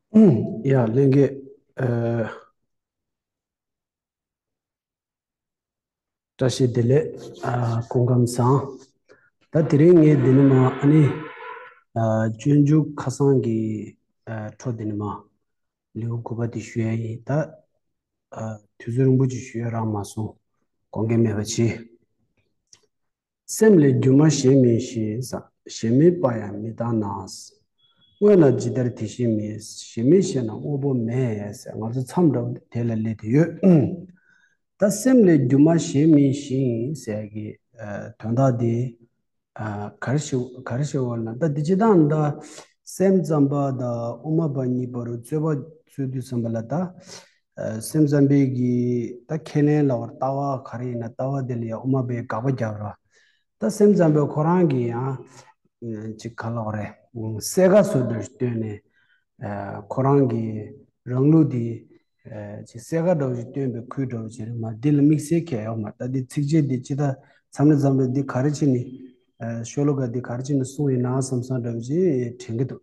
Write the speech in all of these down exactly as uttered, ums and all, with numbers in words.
ཡ་ལྷན་རྒྱས། ཨ། བཀྲ་ཤིས་བདེ་ལེགས། ཨ། སྐུ་ཁམས་བཟང་། ད་དེ་རིང་ངས་འདི་ནས་མར་ཨ་ནི། ཨ། སྤྱོད་འཇུག་ཁ་སང་གི། ཨ། འཕྲོ་འདི་ནས་མར་ལེའུ་དགུ་པ་དེ་ཞུ་ཡ་ཡིན། ད། ཨ། དུས་ཚོད་རིང་པོ་ཅིག་ཞུ་ཡ་རག་མ་སོང་། དགོངས་འགལ་མེད་པ་གྱིས། སེམས་ལས་སྒྱུ་མ་གཞན་མིན་ཞེས། གཞན་མིན་པ་ཡང་མི་རྟག་ན། དངོས་རྣམས་ཇི་ལྟར་དེ་བཞིན་མིན། གཞན་མིན་ཞེ་ན་དངོས་པོ་མེད་ཟེར། ང་ཚོ་མཚམས་འདྲ་བོ་དེ་ལ་སླེབས་བསྡད་ཡོད། ད་སེམས་ལས་སྒྱུ་མ་གཞན་མིན་ཞིང་ཟེར་གྱི། ཨ། དོན་དག་དེ། ཨ། ག་རེ་ཞུ་ག་རེ་ཞུ་བ་ལ། ད་འདི་སྤྱིར་བཏང་ད་སེམས་ཙམ་པ་དང་དབུ་མ་པ་གཉིས་བར་རུ་རྩོད་པ་རྩོད་དུས་ཙམ་པ་ལ། ད། ཨ། སེམས་ཙམ་པའི་གི་ད་ཁས་ལེན་ལབ་པ་ལྟ་བ་ག་རེ་ཡིན་ན། ལྟ་བ་དེ་ལ་ཡང་དབུ་མ་པས་དགག་པ་རྒྱབ་ར། ད་སེམས་ཙམ་པ་ཁོ་རང་གིས་ཡང་ཅིག་ག་ལབ་དགོས་རེད། གསལ་ཁ་བཟོ་འདྲ་ཞིག་བཏོན་ནས། ཨ། ཁོ་རང་གི་རང་ལུགས་དེ། ཨ། ཅིག་གསལ་ཁ་འདྲ་བོ་ཞིག་བཏོན་པའི་ཁུལ་འདྲ་བོ་ཅིག་རེད་མ། འདི་ལ་དམིགས་བསལ་གང་ཡང་ཡོད་མ་རེད། ད་འདི་ཚིགས་བཅད་འདི་ཅི་ད་མཚམས་རེ་མཚམས་རེ་འདི་ག་རེ་བྱས་ནས། ཨ། ཤོ་ལོ་ཀ་འདི་ག་རེ་བྱས་ནས་གསུངས་ཡིན་ན་བསམ་བསམ་འདྲ་བོ་ཅིག་དྲན་གྱི་འདུག་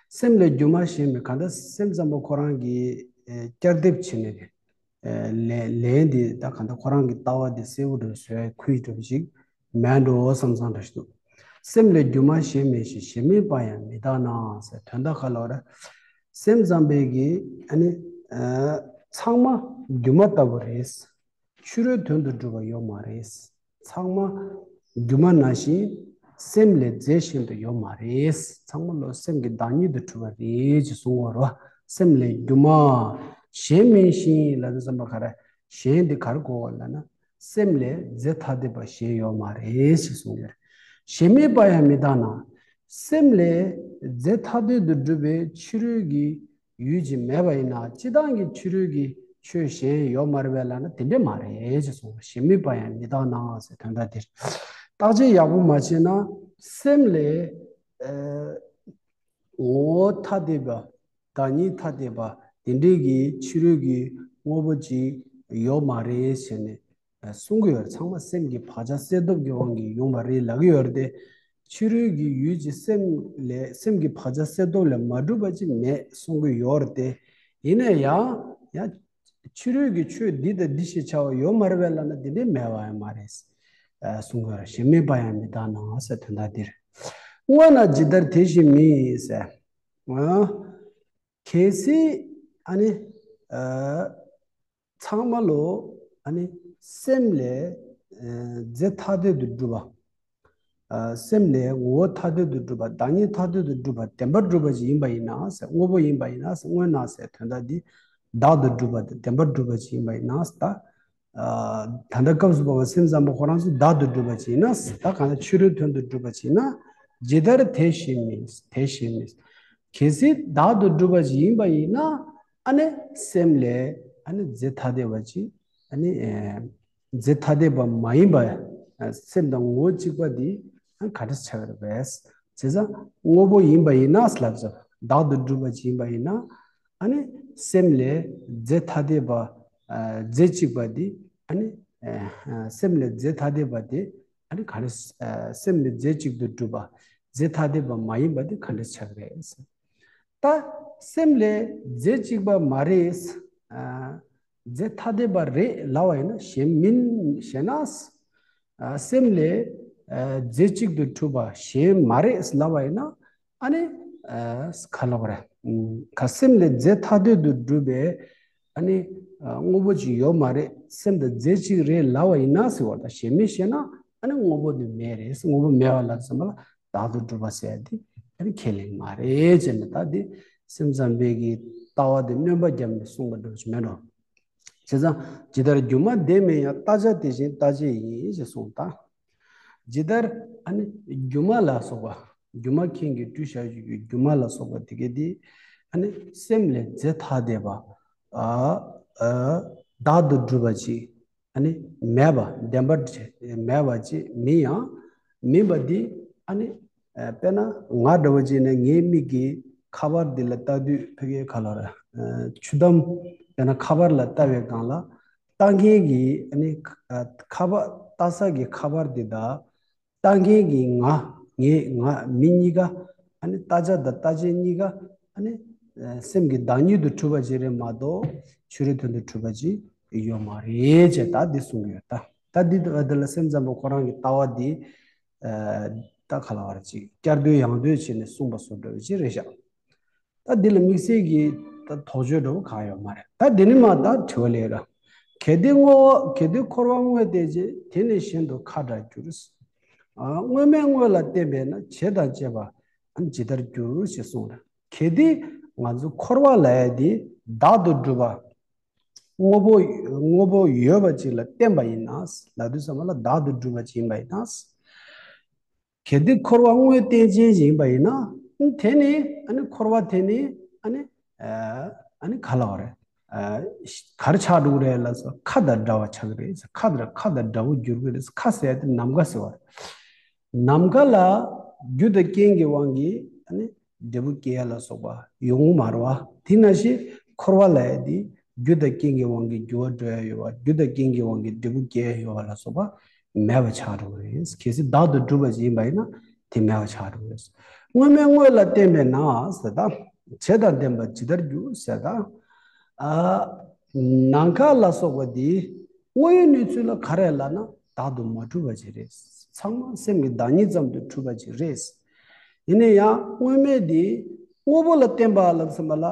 སེམས་ལས་སྒྱུ་མ་གཞན་མིན། གང་ལྟར་སེམས་ཙམ་པ་ཁོ་རང་གིས། ཨ། བསྐྱར་ལྡབ་བྱས་ནས། ཨ། ལན་ལན་འདི་ད་གང་ལྟར་ཁོ་རང་གི་ལྟ་བ་འདི་གསལ་པོ་འདྲ་བོ་བཟོ་ཡ་ཁུལ་འདྲ་བོ་ཞིག་མེད་འགྲོ་བསམ་བསམ་འདྲ་ཞིག་འདུག་སེམས་ལས་སྒྱུ་མ་གཞན་མིན་ཞིང་། གཞན་མིན་པ་ཡང་མི་རྟག་ན་ཟེར། དོན་དག་ག་ལབ་རེད། སེམས་ཙམ་པའི་གི་ཨ་ནི། ཨ། ཚང་མ་སྒྱུ་མ་ལྟ་བུ་རེད། ཕྱི་རོལ་དོན་དུ་གྲུབ་པ་ཡོད་མ་རེད། ཚང་མ་སྒྱུ་མ་ནང་བཞིན་སེམས་ལས་རྫས་གཞན་དུ་ཡོད་མ་རེད། ཚང་མ་ལོ་སེམས་ཀྱི་བདག་ཉིད་དུ་གྲུབ་པ་རེད་ཅེས་གསུང་བ་རེད། སེམས་ལས་སྒྱུ་མ་གཞན་མིན་ཞིང་ལབ་དུས་ཙམ་པ་ག་རེ། གཞན་དེ་ག་རེ་གོ་བ་ལབ་ན། སེམས་ལས་རྫས་ཐ་དད་པ་གཞན་ཡོད་མ་རེད་ཅེས་གསུངས་ཡོད། གཞན་མིན་པ་ཡང་མི་རྟག་ན། སེམས་ལས་རྫས་ཐ་དད་དུ་གྲུབ་པའི་ཕྱི་རོལ་གྱི་ཡུལ་ཅིག་མེད་པ་ཡིན་ན། སྤྱིར་བཏང་གི་ཕྱི་རོལ་གྱི་ཆོས་གཞན་ཡོད་མ་རེད་པས་ལབ་ན། དེ་འདྲ་མ་རེད་ཅེས་གསུངས། གཞན་མིན་པ་ཡང་མི་རྟག་ན་ཟེར། དོན་དག་འདིར་བརྟག་དཔྱད་ཡག་པོ་མ་བྱས་ན། སེམས་ལས། ཨ། ངོ་བོ་ཐ་དད་པ། བདག་ཉིད་ཐ་དད་པ། དེ་འདྲའི་གི་ཕྱི་རོལ་གྱི་དངོས་པོ་ཅིག་ཡོད་མ་རེད་ཟེར་ནས་གསུང་གི་ཡོད་རེད། ཚང་མ་སེམས་ཀྱི་བག་ཆགས་གསལ་སྟོབས་ཀྱི་དབང་གིས་ཡོང་བ་རེད་ལབ་ཀྱི་ཡོད་རེད་དེ། ཕྱི་རོལ་གྱི་ཡུལ་གྱི་སེམས་ལས། སེམས་ཀྱི་བག་ཆགས་གསལ་སྟོབས་ལས་མ་གྲུབ་པ་ཅིག་མེད་གསུང་གི་ཡོད་རེད་དེ། ཡིན་ན་ཡང་ཡང་ཕྱི་རོལ་གྱི་ཆོས་འདི་དང་འདི་ཞེས་བྱ་བ་ཡོད་མ་རེད་པས་ལབ་ན། འདི་འདྲའི་མེད་པ་ཡང་མ་རེད། ཨ། གསུང་གི་ཡོད་རེད། གཞན་མིན་པ་ཡང་མི་རྟག་ན་ཟེར། དོན་དག་འདིར། དངོས་རྣམས་ཇི་ལྟར་དེ་བཞིན་མིན་ཟེར། ཨ། གལ་སྲིད་ཨ་ནི། ཨ། ཚང་མ་ལོ། ཨ་ནི་སེམས་ལས། ཨ། རྫས་ཐ་དད་དུ་གྲུབ་པ། ཨ། སེམས་ལས་ངོ་བོ་ཐ་དད་དུ་གྲུབ་པ། བདག་ཉིད་ཐ་དད་དུ་གྲུབ་པ། བདེན་པར་གྲུབ་པ་ཅིག་ཡིན་པ་ཡིན་ན་ཟེར། དངོས་པོ་ཡིན་པ་ཡིན་ན་ཟེར། དངོས་རྣམས་ཟེར་དོན་དག་འདི་བདག་ཏུ་གྲུབ་པ་དང་བདེན་པར་གྲུབ་པ་ཅིག་ཡིན་པ་ཡིན་ན་ཟེར། ད། ཨ། ད་ལྟ་སྐབས་སུ་བབ་པ་སེམས་ཙམ་པ་ཁོ་རང་ཚོ་བདག་ཏུ་གྲུབ་པ་ཅིག་ཡིན་ན་ཟེར། ད་གང་ལྟར་ཕྱི་རོལ་དོན་དུ་གྲུབ་པ་ཅིག་ཡིན་ན། ཇི་ལྟར་དེ་བཞིན་མིན། དེ་བཞིན་མིན། གལ་སྲིད་བདག་ཏུ་གྲུབ་པ་ཅིག་ཡིན་པ་ཡིན་ན། ཨ་ནི་སེམས་ལས། ཨ་ནི་རྫས་ཐ་དད་པ་ཅིག་ཨ་ནི། ཨེ། རྫས་ཐ་དད་པ་མ་ཡིན་པ། ཨ། སེམས་དང་ངོ་བོ་གཅིག་པ་འདི། ཨ། ག་འདྲ་ཆགས་ཀྱི་རེད་པས། བྱས་ཙང་དངོས་པོ་ཡིན་པ་ཡིན་ན་ལབ་ཙང་། བདག་ཏུ་གྲུབ་པ་ཅིག་ཡིན་པ་ཡིན་ན། ཨ་ནི་སེམས་ལས་རྫས་ཐ་དད་པ། ཨ། རྫས་གཅིག་པ་འདི། ཨ་ནི། ཨ། སེམས་ལས་རྫས་ཐ་དད་པ་འདི། ཨ་ནི་ག་རེ། ཨ། སེམས་ལས་རྫས་གཅིག་ཏུ་གྲུབ་པ། རྫས་ཐ་དད་པ་མ་ཡིན་པ་འདི་ག་འདྲ་ཆགས་རེད། ད་སེམས་ལས་རྫས་གཅིག་པ་མ་རེད། ཨ། རྫས་ཐ་དད་པ་རེད་ལབ་པ་ཡིན་ན། གཞན་མིན་ཞེ་ན། ཨ། སེམས་ལས། ཨ། རྫས་གཅིག་ཏུ་གྲུབ་པ་གཞན་མ་རེད་ལབ་པ་ཡིན་ན། ཨ་ནི། ཨ། ག་ལབ་དགོས་རེད། ག་སེམས་ལས་རྫས་ཐ་དད་དུ་གྲུབ་པའི། ཨ་ནི། ཨ། དངོས་པོ་ཅིག་ཡོད་མ་རེད། སེམས་དང་རྫས་གཅིག་རེད་ལབ་པ་ཡིན་ན་ཟེར་བ་དང་། གཞན་མིན་ཞེ་ན། ཨ་ནི་དངོས་པོ་དེ་མེད་རེད། དངོས་པོ་མེད་པ་ལ་ཙམ་པ་ལ་བདག་ཏུ་གྲུབ་པ་ཟེར་ཡ་དེ། ཨ་ནི་ཁས་ལེན་མ་རེད་ཅེས་ནས། ད་དེ་སེམས་ཙམ་པའི་གི་ལྟ་བ་དེ་སྣོན་པ་བརྒྱབ་ནས་གསུངས་པ་འདྲ་ཞིག་མེད་འགྲོ། བྱས་ཙང་ཇི་ལྟར་སྒྱུ་མ་བདེན་མིན་ཡང་། བརྟག་བྱ་དེ་བཞིན་བརྟག་བྱེད་ཡིན་ཞེས་གསུངས། ད་ཇི་ལྟར། ཨ་ནི་སྒྱུ་མ་ལ་སོགས་པ། སྒྱུ་མ་མཁན་གྱིས་སྤྲུལ་བཞག་ཡོད་ཀྱི་སྒྱུ་མ་ལ་སོགས་པ་དེ་གའི་དེ། ཨ་ནི་སེམས་ལས་རྫས་ཐ་དད་པ། ཨ། ཨ། བདག་ཏུ་གྲུབ་པ་ཅིག་ཨ་ནི་མེད་པ། བདེན་པར་མེད་པ་ཅིག་མིན་ཡང་། མིན་པ་འདི། ཨ་ནི། ཨ། དཔེར་ན་ང་འདྲ་བོ་ཅིག་ནས་ངའི་མིག་གིས་ཁ་པར་འདི་ལ་ལྟ་དུས། ཕ་གིའི་ཁ་ལོ་ར། ཨ། ཆུ་དམ། དཔེར་ན་ཁ་པར་ལ་ལྟ་བའི་སྒང་ལ། ལྟ་མཁན་གྱི། ཨ་ནི། ཨ། ཁ་པར། ལྟ་ས་གི་ཁ་པར་འདི་དང་། ལྟ་མཁན་གྱི་ང་། ངའི་ང་མི་གཉིས་ཀ། ཨ་ནི་ལྟ་བྱ་དང་ལྟ་བྱེད་གཉིས་ཀ། ཨ་ནི། སེམས་ཀྱི་བདག་ཉིད་དུ་གྲུབ་པ་ཅིག་རེད་མ་གཏོགས་ཕྱི་རོལ་དོན་དུ་གྲུབ་པ་ཅིག་ཡོད་མ་རེད་ཅེས་ད་འདི་གསུང་གི་ཡོད་ད། ད་འདི་འདི་ལ་སེམས་ཙམ་པ་ཁོ་རང་གི་ལྟ་བ་འདི་ད་ག་ལ་བར་ཅིག་བསྐྱར་ཟློས་ཡང་ཟློས་བྱས་ནས་གསུངས་པ་བཟོ་འདྲ་བ་ཅིག་རེད་ཤག་ད་འདི་ལ་དམིགས་བསལ་གྱི་ད་དོགས་གཅོད་འདྲ་བོ་གང་ཡོད་མ་རེད། ད་འདི་ནི་མ་ད་དྲི་བ་ལས་ར། གལ་ཏེ་བསྔོ་བ་གལ་ཏེ་འཁོར་བ་དངོས་བསྟན་ཅིང་། དེ་ནི་གཞན་དུ་ཁ་འདྲ་འགྱུར། ཨ་དངོས་མེད་དངོས་ལ་བརྟེན་པས་ན། བྱས་དང་བཅས་པ་ཇི་ལྟར་འགྱུར་ཞེས་གསུངས་ར། གལ་ཏེ་ང་ཚོ་འཁོར་བ་ལ་ཡ་འདི་བདག་ཏུ་གྲུབ་པ་དངོས་པོ་དངོས་པོ་ཡོད་པ་ཅིག་ལ་བརྟེན་པ་ཡིན་ན། ལ་དུས་ཙམ་པ་ལ་བདག་ཏུ་གྲུབ་པ་ཅིག་ཡིན་པ་ཡིན་ན། གལ་ཏེ་འཁོར་བ་དངོས་བསྟན་ཅན་ཞིག་ཡིན་པ་ཡིན་ན། དེ་ནི་ཨ་ནི་འཁོར་བ་དེ་ནི་ཨ་ནི་ཨ་ནི་ག་ལ་བ་རེད། ག་རེ་ཆགས་འགྲོ་གི་རེད་ལ་སོགས། ཁ་དང་འདྲ་བ་ཆགས་ཀྱི་རེད། ཁ་དང་ཁ་དང་འདྲ་བོ་འགྱུར་གྱི་རེད། ཁ་ཟེར་ཡ་དེ་ནམ་མཁའ་ཟེར་བ་རེད། ནམ་མཁའ་ལ་རྒྱུ་དང་རྐྱེན་གྱི་དབང་གིས་ཨ་ནི་འབྲས་བུ་སྐྱེ་ཡ་ལ་སོགས་པ་ཡོང་གི་མ་རེད་བ། དེ་ནང་བཞིན་འཁོར་བ་ལ་ཡ་དེ་རྒྱུ་དང་རྐྱེན་གྱི་དབང་གིས་འགྱུར་བ་འགྲོ་ཡ་ཡོད་བ། རྒྱུ་དང་རྐྱེན་གྱི་དབང་གིས་འབྲས་བུ་སྐྱེ་ཡ་ཡོད་བ་ལ་སོགས་པ་མེད་པ་ཆགས་འགྲོ་གི་རེད། གལ་སྲིད་བདག་ཏུ་གྲུབ་པ་ཞིག་ཡིན་པ་ཡིན་ན་དེ་མེད་པ་ཆགས་འགྲོ་གི་རེད། དངོས་མེད་དངོས་ལ་བརྟེན་པས་ན་ཟེར་ད། བྱས་དང་ལྡན་པ་ཇི་ལྟར་འགྱུར་ཟེར་ད། ཨ་ནམ་མཁའ་ལ་སོགས་པ་འདི་དངོས་ཡོད་གནས་ཚུལ་ལ་ག་རེ་ལབ་ན་བདག་ཏུ་མ་གྲུབ་པ་ཅིག་རེད། ཚང་མ་སེམས་ཀྱི་བདག་ཉིད་ཙམ་དུ་གྲུབ་པ་ཅིག་རེད། ཡིན་ན་ཡང་དངོས་མེད་འདི་དངོས་པོ་ལ་བརྟེན་པ་ལབ་ཙམ་པ་ལ།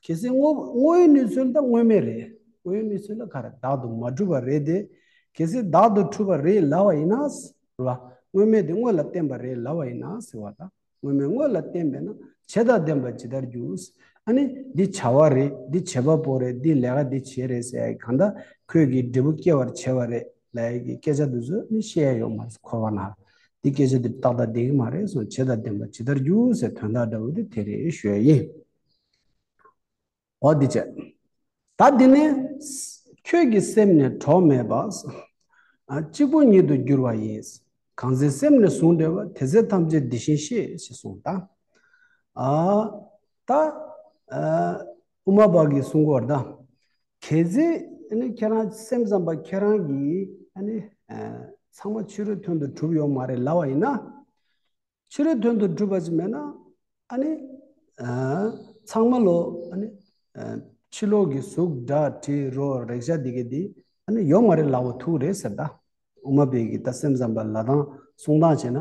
གལ་སྲིད་དངོས་དངོས་ཡོད་གནས་ཚུལ་ད་དངོས་མེད་རེད། དངོས་ཡོད་གནས་ཚུལ་ལ་ག་རེ་བདག་ཏུ་མ་གྲུབ་པ་རེད་དེ། གལ་སྲིད་བདག་ཏུ་གྲུབ་པ་རེད་ལབ་པ་ཡིན་ན། རེད་བ། དངོས་མེད་དེ་དངོས་ལ་བརྟེན་པ་རེད་ལབ་པ་ཡིན་ན་ཟེར་བ་དང་། དངོས་མེད་དངོས་ལ་བརྟེན་པས་ན་བྱས་དང་ལྡན་པ་ཇི་ལྟར་འགྱུར། ཨ་ནི་འདི་བྱ་བ་རེད། འདི་བྱེད་པ་པོ་རེད། འདི་ལས་ཀ་འདི་བྱེད་རེད་ཟེར་ཡ་གང་ལྟར་ཁོས་ཀྱི་འབྲས་བུ་སྐྱེ་བར་བྱེད་པ་རེད་ལབ་ཡ་གི་སྐད་ཆ་འདི་ཚོ་ནི་བཤད་ཡ་ཡོད་མ་རེད། འཁོར་བ་ན་འདི་སྐད་ཆ་འདི་ཏག་ཏག་བསྡད་ཀྱི་མ་རེད་གསུངས། བྱས་དང་ལྡན་པ་ཇི་ལྟར་འགྱུར་ཟེར་དོན་དག་འདྲ་བོ་འདི་དེ་རེད་ཞུ་ཡ་ཡིན། འོ་འདི་བྱས། ད་འདི་ནི། ཁྱོད་ཀྱི་སེམས་ནི་གྲོགས་མེད་པ། ཨ་གཅིག་པུ་ཉིད་དུ་གྱུར་པ་ཡིན། གང་ཚེ་སེམས་ནི་ཟུང་འབྲེལ་བ། དེ་ཚེ་ཐམས་ཅད་འདི་བཞིན་ཤེས་ཞེས་གསུངས་ད། ཨ་ད་ཨ་དབུ་མ་པ་གིས་གསུང་གི་ཡོད་རེད་ད། གལ་སྲིད་ནི་ཁྱེད་རང་སེམས་ཙམ་པ་ཁྱེད་རང་གིས་ཨ་ནི་ཨ་ཚང་མ་ཕྱི་རོལ་དོན་དུ་གྲུབ་ཡོད་མ་རེད་ལབ་པ་ཡིན་ན། ཕྱི་རོལ་དོན་དུ་གྲུབ་པ་ཅིག་མེད་ན། ཨ་ནི། ཨ་ཚང་མ་ལོ། ཨ་ནི། ཨ་ཕྱི་ལོགས་ཀྱི་གཟུགས་སྒྲ་དྲི་རོ་རེག་བྱ་འདི་ག་འདི། ཨ་ནི་ཡོད་མ་རེད་ལབ་པ་ཐུག་རེད་ཟེར་ད། དབུ་མ་པའི་གི་ད་སེམས་ཙམ་པ་ལབ་སྟངས་གསུང་སྟངས་བྱས་ན།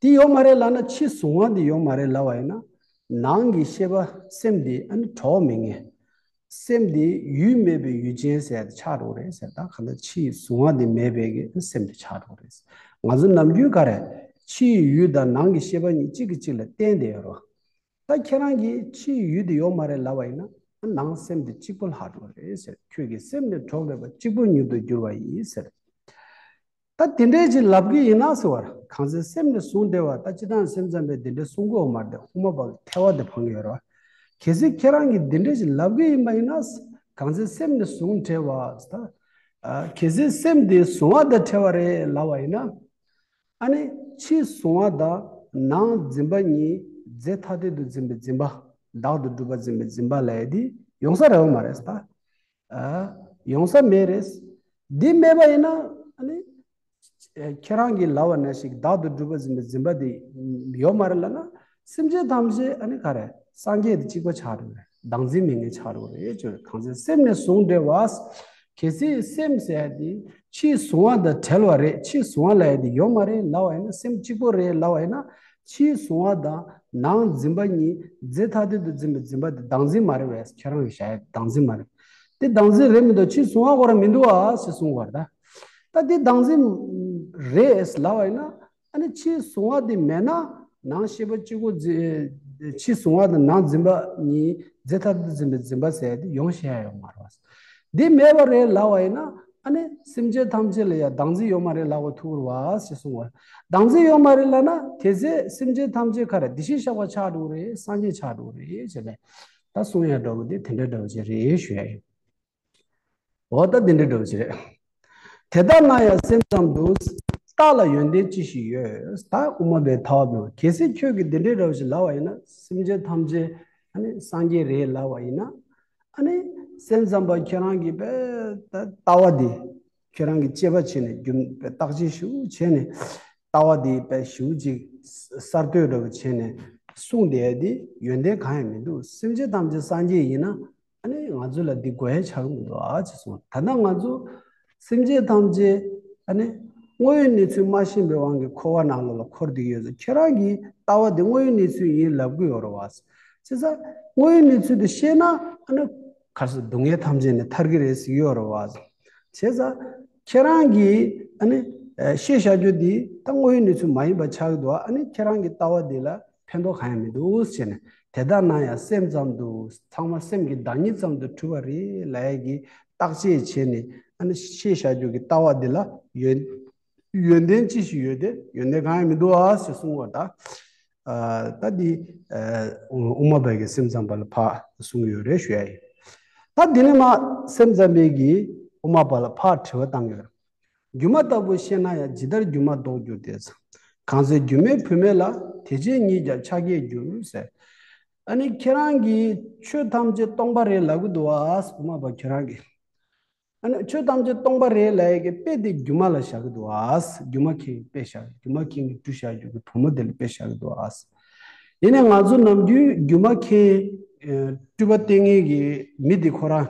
འདི་ཡོད་མ་རེད་ལབ་ན་ཕྱི་གཟུང་བ་འདི་ཡོད་མ་རེད་ལབ་པ་ཡིན་ན། ནང་གི་ཤེས་པ་སེམས་འདི་ཨ་ནི་གྲོགས་མེད་ངེས། སེམས་འདི་ཡུལ་མེད་པའི་ཡུལ་ཅན་ཟེར་ཆགས་འགྲོ་རེད་ཟེར། ད་ག་ད་ཕྱིའི་གཟུང་བ་འདི་མེད་པའི་གི་སེམས་འདི་ཆགས་འགྲོ་རེད། ང་ཚོ་ནམ་རྒྱུན་ག་རེ། ཕྱིའི་ཡུལ་དང་ནང་གི་ཤེས་པ་གཉིས་གཅིག་གིས་གཅིག་ལ་བརྟེན་བསྡད་ཡོད་རེད། ད་ཁྱེད་རང་གིས་ཕྱིའི་ཡུལ་འདི་ཡོད་མ་རེད་ལབ་པ་ཡིན་ན། ནང་སེམས་འདི་གཅིག་པུ་ལྷག་འགྲོ་རེད་ཟེར། ཁྱོད་ཀྱི་སེམས་ནི་གྲོགས་མེད་པ། གཅིག་པུ་ཉིད་དུ་གྱུར་པ་ཡིན་ཟེར། ད་དེ་འདྲས་ཅིག་ལབ་ཀྱི་ཡིན་ན་ཟེར་བར། གང་ཚེ་སེམས་ནི་ཟུང་འབྲེལ་བ། ད་སྤྱིར་བཏང་སེམས་ཙམ་པས་དེ་འདྲས་གསུང་གི་ཡོད་མ་རེད། དབུ་མ་པ་གི་ཐལ་བ་དེ་འཕང་གི་ཡོད་རེད་བ། གལ་སྲིད་ཁྱེད་རང་གིས་དེ་འདྲས་ཅིག་ལབ་ཀྱི་ཡིན་པ་ཡིན་ན། གང་ཚེ་སེམས་ནི་ཟུང་འབྲེལ་བ་ཟེར་ད། ཨ་གལ་སྲིད་སེམས་དེ་གཟུང་བ་དང་བྲལ་བ་རེད་ལབ་པ་ཡིན་ན། ཨ་ནི་ཕྱིའི་གཟུང་བ་དང་ནང་འཛིན་པ་གཉིས་རྫས་ཐ་དད་དུ་འཛིན་པའི་འཛིན་པ། བདག་ཏུ་གྲུབ་པ་འཛིན་པའི་འཛིན་པ་ལབ་ཡ་དེ་ཡོང་ས་རེད་བ་མ་རེད་ཟེར་ད། ཨ་ཡོང་ས་མེད་རེད། འདི་མེད་པ་ཡིན་ན་ཨ་ནི། ཨ་ཁྱེད་རང་གིས་ལབ་པ་ནང་བཞིན་བདག་ཏུ་གྲུབ་པ་འཛིན་པའི་འཛིན་པ་དེ་ཡོད་མ་རེད་ལབ་ན། སེམས་ཅན་ཐམས་ཅད་ཨ་ནི་ག་རེ་སངས་རྒྱས་དེ་གཅིག་པ་ཆགས་འགྲོ་རེད། བདག་འཛིན་མེད་མཁན་ཆགས་འགྲོ་རེད་ཅེས། གང་ཚེ་སེམས་ནི་ཟུང་འབྲེལ་བ། གལ་སྲིད་སེམས་ཟེར་ཡ་དེ་ཕྱིའི་གཟུང་བ་དང་བྲལ་བ་རེད། ཕྱིའི་གཟུང་བ་ལབ་ཡ་དེ་ཡོད་མ་རེད་ལབ་པ་ཡིན་ན། སེམས་གཅིག་པོ་རེད་ལབ་པ་ཡིན་ན། ཕྱིའི་གཟུང་བ་དང་ནང་འཛིན་པ་གཉིས་རྫས་ཐ་དད་དུ་འཛིན་པའི་འཛིན་པ་དེ་བདག་འཛིན་མ་རེད་པས། ཁྱེད་རང་གིས་བྱ་ཡ་བདག་འཛིན་མ་རེད། དེ་བདག་འཛིན་རེད་མི་འདུག་ཕྱིའི་གཟུང་བ་ཁོ་རང་མི་འདུག་ཨ་ཞེས་གསུངས་པ་རེད་ད། ད་དེ་བདག་འཛིན་རེད་ལབ་པ་ཡིན་ན། ཨ་ནི་ཕྱིའི་གཟུང་བ་དེ་མེད་ན་ནང་ཤེས་པ་གཅིག་པོ་འཛིན། ཕྱིའི་གཟུང་བ་དང་ནང་འཛིན་པ་གཉིས་རྫས་ཐ་དད་དུ་འཛིན་པའི་འཛིན་པ་ཟེར་ཡ་དེ་ཡོང་ཤེས་ཡ་ཡོད་མ་རེད་པས། འདི་མེད་པ་རེད་ལབ་པ་ཡིན་ན། ཨ་ནི་སེམས་ཅན་ཐམས་ཅད་ལ་ཡང་བདག་འཛིན་ཡོད་མ་རེད་ལབ་པ་ཐུག་རེད་པ་ཞེས་གསུངས་པ། བདག་འཛིན་ཡོད་མ་རེད་ལབ་ན་དེ་ཚེ་སེམས་ཅན་ཐམས་ཅད་ག་རེ་བདེ་གཤེགས་ཤཱཀྱ་ཆགས་འགྲོ་རེད། སངས་རྒྱས་ཆགས་འགྲོ་རེད་ཅེས་ནས་ད་གསུང་ཡ་འདྲ་བོ་དེ་དེ་འདྲ་འདྲ་བོ་ཅིག་རེད་ཞུ་ཡ་ཡིན། འོ་ད་དེ་འདྲ་འདྲ་བོ་ཅིག་རེད། དེ་ལྟར་ན་ཡང་སེམས་ཙམ་དུ། རྟགས་ལ་ཡོན་ཏན་ཅི་ཞིག་ཡོད། ད་དབུ་མ་པའི་ཐལ་བ་མེད་པ། གལ་སྲིད་ཁྱོད་ཀྱིས་འདི་འདྲའི་འདྲ་བོ་ཞིག་ལབ་པ་ཡིན་ན། སེམས་ཅན་ཐམས་ཅད་ཨ་ནི་སངས་རྒྱས་རེད་ལབ་པ་ཡིན་ན། ཨ་ནི་སེམས་ཙམ་པ་ཁྱེད་རང་གིས་དཔེ་ད་ལྟ་བ་འདི་ཁྱེད་རང་གིས་དཔྱད་པ་བྱས་ནས་རྒྱུ་དཔེ་བརྟག་དཔྱད་ཞིབ་བྱས་ནས་ལྟ་བ་འདི་དཔེ་ཞིབ་ཅིག་གསར་གཏོད་འདྲ་བོ་བྱས་ནས་ གསུངས་བསྡད་དེ་ཡོན་ཏན་གང་ཡང་མི་འདུག་སེམས་ཅན་ཐམས་ཅད་སངས་རྒྱས་ཡིན་ན་ཨ་ནི་ང་ཚོ་ལ་འདི་དགོས་ཡ་ཆགས་མི་འདུག་ཨ་ཅེས་གསུངས། ད་ལྟ་ང་ཚོ་སེམས་ཅན་ཐམས་ཅད་ཨ་ནི་དངོས་ཡོད་གནས་ཚུལ་མ་ཤེས་པའི་དབང་གིས་འཁོར་བ་ནང་ལོགས་ལ་འཁོར་བསྡད་ཀྱི་ཡོད་ཙང་ཁྱེད་རང་གིས་ལྟ་བ་འདི་དངོས་ཡོད་གནས་ཚུལ་ཡིན་ལབ་ཀྱི་ཡོད་རེད་བ། བྱས་ཙང་དངོས་ཡོད་གནས་ཚུལ་དེ་ཤེས་ན་ཨ་ནི་ག་ཟེར་སྡུག་བསྔལ་ཐམས་ཅད་ནས་ཐར་གྱི་རེད་ཟེར་གྱི་ཡོད་རེད་བ། བྱས་ཙང་ཁྱེད་རང་གིས་ཨ་ནི་ཨ་ཤེས་བྱ་རྒྱུ་འདི་ད་དངོས་ཡོད་གནས་ཚུལ་མ་ཡིན་པ་ཆགས་ཀྱི་འདུག་ཨ་ནི་ཁྱེད་རང་གི་ལྟ་བ་འདི་ལ་ཕན་ཐོགས་གང་ཡང་མི་འདུག་ཟེར་ནས། དེ་ལྟར་སྣང་ཡང་སེམས་ཙམ་དུ། ཚང་མ་སེམས་ཀྱི་བདག་ཉིད་ཙམ་དུ་གྲུབ་པ་རེད་ལབ་ཡས་ཀྱི་བརྟག་དཔྱད་བྱས་ནས་ཨ་ནི་ཤེས་བྱ་རྒྱུ་གི་ལྟ་བ་འདི་ལ་ཡོན་ཡོན་ཏན་ཅི་ཞིག་ཡོད་དེ། ཡོན་ཏན་གང་ཡང་མི་འདུག་ཨ་ཞེས་གསུངས་པ་དང་། ཨ་ད་འདི་ཨ་དབུ་མ་པ་གི་སེམས་ཙམ་པ་ལ་ཕར་གསུངས་ཡོད་རེད་ཞུ་ཡ་ཡིན། ད་འདི་ནས་མར་སེམས་ཙམ་པའི་གིས་དབུ་མ་པ་ལ་ཕར་དྲི་བ་བཏང་ཡོད། སྒྱུ་མ་ལྟ་བུ་ཤེས་ན་ཡང་། ཇི་ལྟར་སྒྱུ་མ་ལྡོག་འགྱུར་ཏེ། གང་ཚེ་སྒྱུ་མའི་བུད་མེད་ལ། དེ་ཕྱིར་ཉིད་ཀྱང་ཕྱག་རྒྱས་འགྱུར་ཟེར། ཨ་ནི་ཁྱེད་རང་གིས་ཆོས་ཐམས་ཅད་སྟོང་པ་རེད་ལབ་ཀྱི་འདུག་ཨ། དབུ་མ་པ་ཁྱེད་རང་གིས། ཨ་ནི་ཆོས་ཐམས་ཅད་སྟོང་པ་རེད་ལབ་ཡས་ཀྱི་དཔེ་དེ་སྒྱུ་མ་ལ་བཞག་གི་འདུག་ཨ། སྒྱུ་མ་མཁན་དཔེ་བཞག་སྒྱུ་མ་མཁན་གྱིས་སྤྲུལ་བཞག་རྒྱུ་གི་བུ་མོ་དེ་ལ་དཔེ་བཞག་གི་འདུག་ཨ། ཡིན་ནའི་ང་ཚོ་ནམ་རྒྱུན་སྒྱུ་མ་མཁན་ཨ་སྤྲུལ་པ་སྟོན་མཁན་གྱི་མི་དེ་ཁོ་རང་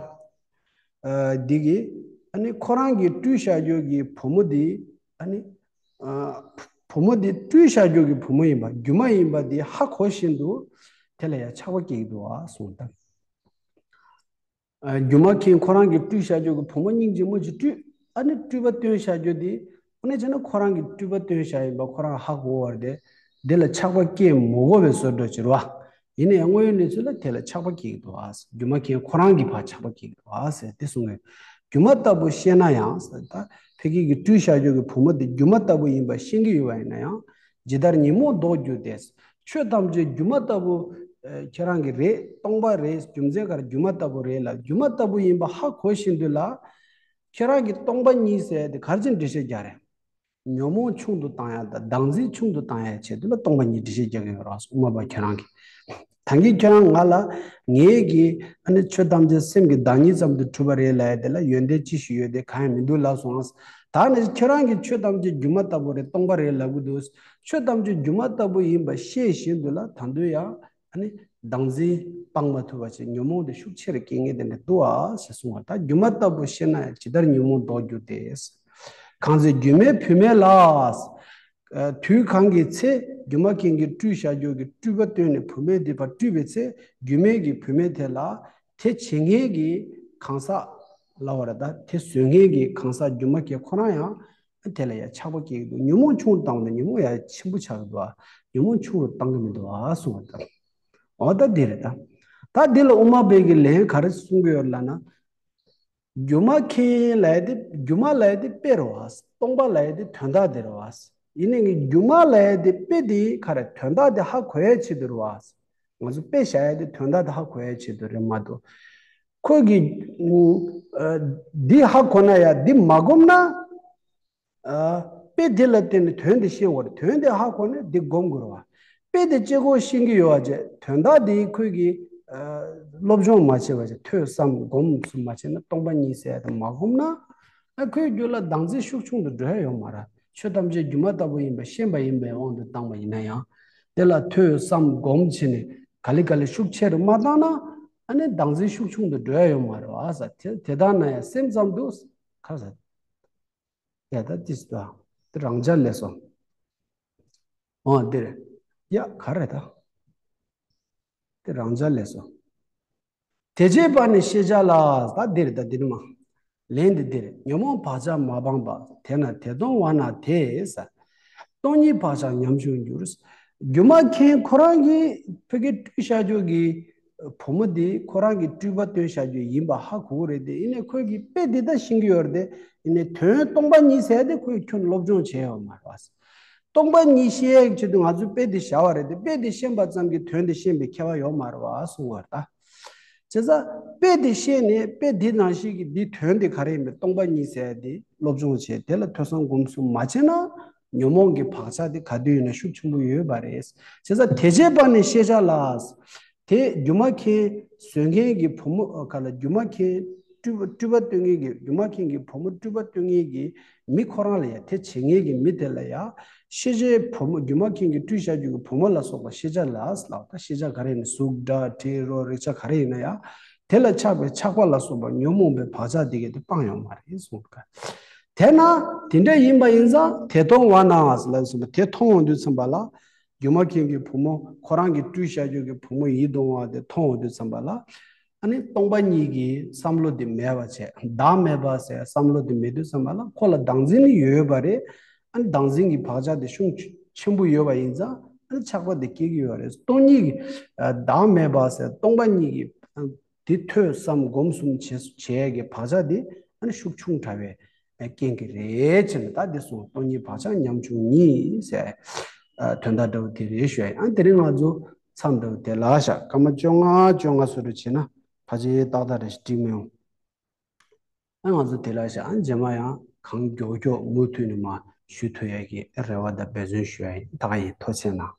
ཨ་འདི་གི་ཨ་ནི་ཁོ་རང་གིས་སྤྲུལ་བཞག་རྒྱུ་གི་བུ་མོ་དེ་ཨ་ནི་ཨ་བུ་མོ་དེ་སྤྲུལ་བཞག་རྒྱུ་གི་བུ་མོ་ཡིན་པ་སྒྱུ་མ་ཡིན་པ་དེ་ཧ་གོ་བཞིན་དུ་དེ་ལ་ཡང་ཆགས་པ་སྐྱེ་གི་འདུག་ཨ་གསུངས་དང་། ཨ་སྒྱུ་མ་མཁན་ཁོ་རང་གིས་སྤྲུལ་བཞག་རྒྱུ་གི་བུ་མོ་སྙིང་རྗེ་མོ་ཅིག་སྤྲུལ། ཨ་ནི་སྤྲུལ་པ་སྟོན་བཞག་རྒྱུ་དེ་དངོས་གནས་བྱས་ན་ཁོ་རང་གིས་སྤྲུལ་པ་སྟོན་བཞག་ཡིན་པ་ཁོ་རང་ཧ་གོ་བར་དེ་འདི་ལ་ཆགས་པ་སྐྱེ་མི་དགོས་པའི་བཟོ་འདྲ་ཅིག་རེད་བ། ཡིན་ནའི་དངོས་ཡོད་གནས་ཚུལ་ལ་དེ་ལ་ཆགས་པ་སྐྱེ་གི་འདུག་ཨ། སྒྱུ་མ་མཁན་ཁོ་རང་གིས་ཕར་ཆགས་པ་སྐྱེ་གི་འདུག་ཨ་ཟེར་དེ་གསུངས་ཡོད། སྒྱུ་མ་ལྟ་བུ་ཤེས་ན་ཡང་ཟེར་ད་ཕ་གི་གིས་སྤྲུལ་བཞག་རྒྱུ་གི་བུ་མོ་དེ་སྒྱུ་མ་ལྟ་བུ་ཡིན་པ་ཤེས་ཀྱི་ཡོད་པ་ཡིན་ན་ཡང་། ཇི་ལྟར་ཉོན་མོངས་ལྡོག་འགྱུར་ཏེ། ཆོས་ཐམས་ཅད་སྒྱུ་མ་ལྟ་བུ་ཨ་ཁྱེད་རང་གི་རེད། སྟོང་པ་རེད། རྒྱུ་མཚན་ག་རེ་སྒྱུ་མ་ལྟ་བུ་རེད་ལ་སྒྱུ་མ་ལྟ་བུ་ཡིན་པ་ཧ་གོ་བཞིན་དུ་ལ། ཁྱེད་རང་གིས་སྟོང་པ་ཉིད་ཟེར་དེ་ག་རེ་བྱས་འགྲེལ་བཤད་རྒྱག་རེད། ཉོན་མོངས་ཆུང་དུ་བཏང་ཡ་དང་བདག་འཛིན་ཆུང་དུ་བཏང་ཡ་ཆེད་དུ་ལ་སྟོང་པ་ཉིད་འགྲེལ་བཤད་རྒྱག་གི་ཡོད་རེད། དབུ་མ་པ་ཁྱེད་རང་གིས། ད་གིན་ཁྱེད་རང་ང་ལ་ངེད་ཀྱིས་ཨ་ནི་ཆོས་ཐམས་ཅད་སེམས་ཀྱི་བདག་ཉིད་ཙམ་དུ་གྲུབ་པ་རེད་ལབ་ཡ་དེ་ལ་ཡོན་ཏན་ཅི་ཞིག་ཡོད་དེ་གང་ཡང་མི་འདུག་ལབ་སོང་ཨ། ད་ནི་ཁྱེད་རང་གིས་ཆོས་ཐམས་ཅད་སྒྱུ་མ་ལྟ་བུ་རེད། སྟོང་པ་རེད་ལབ་གི་འདུག་ཆོས་ཐམས་ཅད་སྒྱུ་མ་ལྟ་བུ་ཡིན་པ་ཤེས་བཞིན་དུ་ལ་ད་དུང་ཡང་ཨ་ནི་བདག་འཛིན་སྤང་མ་ཐུབ་པ་ཞིག་ཉོན་མོངས་དེ་ཤུགས་ཆེ་རུ་སྐྱེ་ངེས་དེ་འདྲ་འདུག་ཨ་ཞེས་གསུངས་པ། ད་སྒྱུ་མ་ལྟ་བུ་ཤེས་ན་ཡང་ཇི་ལྟར་ཉོན་མོངས་ལྡོག་འགྱུར་ཏེ། གང་ཚེ་སྒྱུ་མའི་བུད་མེད་ལ། ཨ་དུས་གང་གི་ཚེ་སྒྱུ་མ་མཁན་གྱིས་སྤྲུལ་བཞག་རྒྱུ་གི་སྤྲུལ་པ་སྟོན་ནས་བུད་མེད་དེ་ཕར་སྤྲུལ་པའི་ཚེ་སྒྱུ་མའི་གི་བུད་མེད་དེ་ལ་དེ་བྱེད་མཁན་གྱི་གང་ཟག་ལབ་པ་རེད། ད་དེ་བཟོ་མཁན་གྱི་གང་ཟག་སྒྱུ་མ་མཁན་ཁོ་རང་ཡང་དེ་ལ་ཡང་ཆགས་པ་སྐྱེ་གི་འདུག་ཉོན་མོངས་ཆུང་དུ་བཏང་བ་དང་ཉོན་མོངས་ཡང་ཆེན་པོ་ཆགས་ཀྱི་འདུག་ཉོན་མོངས་ཆུང་རུ་བཏང་གི་མི་འདུག་ཨ་གསུངས་པ་དང་། འོ་ད་འདི་རེད་ད། ད་འདི་ལ་དབུ་མ་པའི་གི་ལན་ག་རེ་གསུང་གི་ཡོད་ལབ་ན། སྒྱུ་མ་མཁན་ལབ་ཡ་དེ་སྒྱུ་མ་ལབ་ཡ་དེ་དཔེ་རེད་བ། སྟོང་པ་ལབ་ཡ་དེ་དོན་དག་དེ་རེད་བ། ཡིན་ནའི་སྒྱུ་མ་ལབ་ཡ་དེ་དཔེ་དེ་ག་རེ་དོན་དག་དེ་ཧ་གོ་ཡ་ཆེད་དུ་རེད་བ། ང་ཚོ་དཔེ་བཞག་ཡ་དེ་དོན་དག་དེ་ཧ་གོ་ཡ་ཆེད་དུ་རེད་མ་གཏོགས། ཁོས་གི་ཨ་འདི་ཧ་གོ་ན་ཡ་འདི་མ་སྒོམ་ན། ཨ་དཔེ་དེ་ལ་བརྟེན་ནས་དོན་དེ་ཤེས་དགོས་རེད། དོན་དེ་ཧ་གོ་ནས་འདི་སྒོམ་དགོས་རེད་བ། དཔེ་དེ་གཅིག་པོ་ཤེས་ཀྱི་ཡོད་པ་བྱས་དོན་དག་དེ་ཁོས་གི་ཨ་སློབ་སྦྱོང་མ་བྱས་པ་བྱས་ཐོས་བསམ་སྒོམ་གསུམ་མ་བྱས་ན་སྟོང་པ་ཉིད་ཟེར་ཡ་དེ་མ་སྒོམ་ན། ཨ་ཁོའི་རྒྱུད་ལ་བདག་འཛིན་ཤུགས་ཆུང་དུ་འགྲོ་ཡ་ཡོད་མ་རེད། ཆོས་ཐམས་ཅད་སྒྱུ་མ་ལྟ་བུ་ཡིན་པ་ཤེས་པ་ཡིན་པའི་དབང་དུ་བཏང་བ་ཡིན་ན་ཡང་། དེ་ལ་ཐོས་བསམ་སྒོམ་བྱས་ནས་ག་ལེ་ག་ལེ་ཤུགས་ཆེ་རུ་མ་བཏང་ན་ཨ་ནི་བདག་འཛིན་ཤུགས་ཆུང་དུ་འགྲོ་ཡ་ཡོད་མ་རེད་བ་ཟེར། དེ་དེ་ལྟར་ན་ཡང་སེམས་ཙམ་དུ་ག་ཟེར། ཡ་ད་ཏིས་ཏོ། དེ་རང་འཇགས་ལས་སོ། འོ་འདིར། ཡ་ག་རེ་ད། དེ་རང་འཇགས་ལས་སོ། དེ་བྱས་པ་ནི་ཤེས་བྱ་ལ། ད་འདིར་ད་འདིར་མ། ལན་འདི་འདིར། ཉོན་མོངས་བག་ཆགས་མ་སྤངས་པ། དེས་ན་དེ་སྟོང་བ་ན་དེ་ཟ། སྟོང་ཉིད་བག་ཆགས་ཉམ་ཆུང་འགྱུར། སྒྱུ་མ་མཁན་ཁོ་རང་གིས་ཕ་གི་སྤྲུལ་བཞག་རྒྱུ་གི་བུ་མོ་འདི་ཁོ་རང་གི་སྤྲུལ་པ་སྟོན་བཞག་རྒྱུ་ཡིན་པ་ཧ་གོ་གི་རེད་དེ། ཡིན་ནའི་ཁོས་གི་དཔེ་འདི་ལྟ་ཤེས་ཀྱི་ཡོད་རེད་དེ། ཡིན་ནའི་དོན་སྟོང་པ་ཉིད་ཟེར་དེ་ཁོས་ཁྱོན་སློབ་སྦྱོང་བྱས་ཡོད་མ་རེད་བ། སྟོང་པ་ཉིད་ཤེས་ཡག་ཆེད་དུ་ང་ཚོས་དཔེ་འདི་བཞག་པ་རེད་དེ། དཔེ་འདི་ཤེས་པ་ཙམ་གྱིས་དོན་འདི་ཤེས་པའི་ཁྱད་པར་ཡོད་མ་རེད་བ་གསུངས་པ་རེད་ད། བྱས་ཙང་དཔེ་འདི་ཤེས་ནས་དཔེ་འདི་ནང་བཞིན་གྱི་འདི་དོན་འདི་ག་རེ་ཡིན་པའི་སྟོང་པ་ཉིད་ཟེར་ཡ་འདི་སློབ་སྦྱོང་བྱས། དེ་ལ་ཐོས་བསམ་སྒོམ་གསུམ་མ་བྱས་ན་ཉོན་མོངས་ཀྱི་བག་ཆགས་དེ་ག་དུས་ཡིན་ན་ཤུགས་ཆེན་པོ་ཡོད་པ་རེད། བྱས་ཙང་དེ་བྱས་པ་ནི་ཤེས་བྱ་ལ། དེ་སྒྱུ་མ་མཁན་བཟོ་མཁན་གྱི་བུ་མོ་ག་ལ་སྒྱུ་མ་མཁན་སྤྲུལ་པ་སྤྲུལ་པ་སྟོན་མཁན་གྱི་སྒྱུ་མ་མཁན་གྱི་བུ་མོ་སྤྲུལ་པ་སྟོན་མཁན་གྱི་མི་ཁོ་རང་ལ་ཡ་དེ་བྱེད་མཁན་གྱི་མི་དེ་ལ་ཡ་ ཤེས་བྱའི་བུ་མོ། སྒྱུ་མ་མཁན་གྱིས་སྤྲུལ་བཞག་རྒྱུ་གི་བུ་མོ་ལ་སོགས་པ་ཤེས་བྱ་ལ་ལབ། ད་ཤེས་བྱ་ག་རེ་ཡིན་ན་གཟུགས་སྒྲ་དྲི་རོ་རེག་བྱ་ག་རེ་ཡིན་ན་ཡང་། དེ་ལ་ཆགས་པའི་ཆགས་པ་ལ་སོགས་པ་ཉོན་མོངས་པའི་བག་ཆགས་དེ་གས་དེ་སྤང་ཡོང་མ་རེད་གསུངས། དེས་ན་དེ་འདྲ་ཡིན་པ་ཡིན་ཙང་དེ་མཐོང་བ་ན་ལབ་ཟིན་པ། དེ་མཐོང་ཡོང་དུས་ཙམ་པ་ལ། སྒྱུ་མ་མཁན་གྱི་བུ་མོ། ཁོ་རང་གིས་སྤྲུལ་བཞག་རྒྱུ་གི་བུ་མོ་ཡིད་དུ་འོང་བ་དེ་མཐོང་ཡོང་དུས་ཙམ་པ་ལ། ཨ་ནི་སྟོང་པ་ཉིད་ཀྱི་བསམ་བློ་དེ་མེད་པ་བྱས། བདག་མེད་པ་ཟེར་བསམ་བློ་དེ་མེད་དུས་ཙམ་པ་ལ་ཁོ་ལ་བདག་འཛིན་ནི་ཡོད་པ་རེད། ཨ་ནི་བདག་འཛིན་གྱི་བག་ཆགས་དེ་ཤུགས་ཆེན་པོ་ཡོད་པ་ཡིན་ཙང་ཨ་ནི་ཆགས་པ་དེ་སྐྱེ་གི་ཡོད་རེད། སྟོང་ཉིད་ཀྱི་བདག་མེད་པ་ཟེར་སྟོང་པ་ཉིད་ཀྱི་དེ་ཐོས་བསམ་སྒོམ་གསུམ་བྱེད་བྱེད་ཡས་ཀྱི་བག་ཆགས་དེ་ཨ་ནི་ཤུགས་ཆུང་དྲགས་པའི་རྐྱེན་གྱིས་རེད་ཅེས་ནས། ད་དེ་སོང་སྟོང་ཉིད་བག་ཆགས་ཉམ་ཆུང་ཉིད་ཟེར། ཨ། དོན་དག་འདྲ་བོ་དེ་རེད་ཞུ་ཡ་ཡིན། ཨ། དེ་རིང་ང་ཚོ་མཚམས་འདྲ་བོ་དེ་ལ་བཞག་སྐར་མ་བཅོ་ལྔ་བཅོ་ལྔ་བཟོ་འདྲ་བྱས་ན་ཕལ་ཆེར་ཏག་ཏག་རེ་ཞིག་འགྲིག་མི་ཡོང་། ཨ། ང་ཚོ་དེ་ལ་བཞག་ཨ། རྗེས་མ་ཡང་གང་མགྱོགས་མགྱོགས་མུ་མཐུད་ནས་མར་ཞུ་ཐུབ་ཡ་གི་རེ་བ་དང་འབད་བརྩོན་ཞུ་ཡ་ཡིན། ད་ག་ཡིན། ཐུགས་རྗེ་གནང་།